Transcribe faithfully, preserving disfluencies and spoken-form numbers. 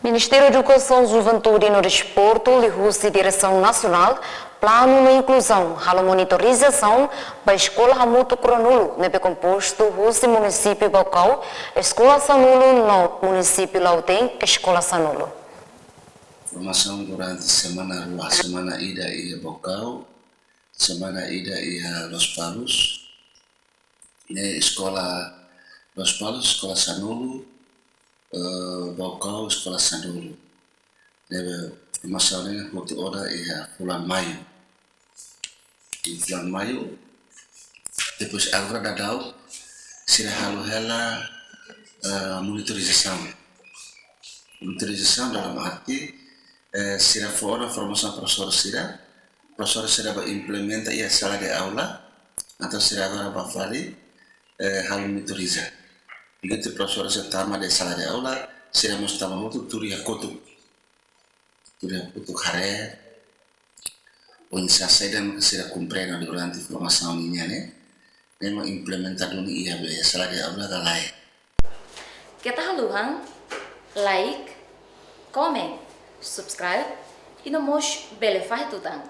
Ministériu Edukasaun, Juventude no Desportu, liuhusi Diresaun Nasionál Planu no Inkluzaun, halo monitorizasaun ba eskola hamutuk ruanulu ne'ebé kompostu husi munisípiu Baucau, eskola sanulu, no munisípiu Lautém, eskola sanulu. Formasaun durante semana rua, semana ida iha Baucau, semana ida iha Lospalos. Ne'e eskola Lospalos, eskola sanulu, eh, Baucau, eskola sanulu. Ne'ebé formasaun ne'e hotu ona iha fulan Maiu. Iha fulan Maiu, depois agora daudaun, sira halo hela, eh, monitorizasaun. Monitorizasaun dalam arti, eh, sira fó ona formasaun profesór sira, profesór sira bá implementa iha sala de aula, entaun sira agora bá fali, eh, halo monitoriza. Begitu profesór sira tama iha sala de aula, sira mós tama hotu tuur iha kotuk. Tuur iha kotuk haree, oinsá saida mak sira komprende durante formasaun nian ne'e, ne'e mak implementa duni iha be sala de aula ka lae. Keta haluha, like, comment, subscribe, i no mós bele fahe tutan.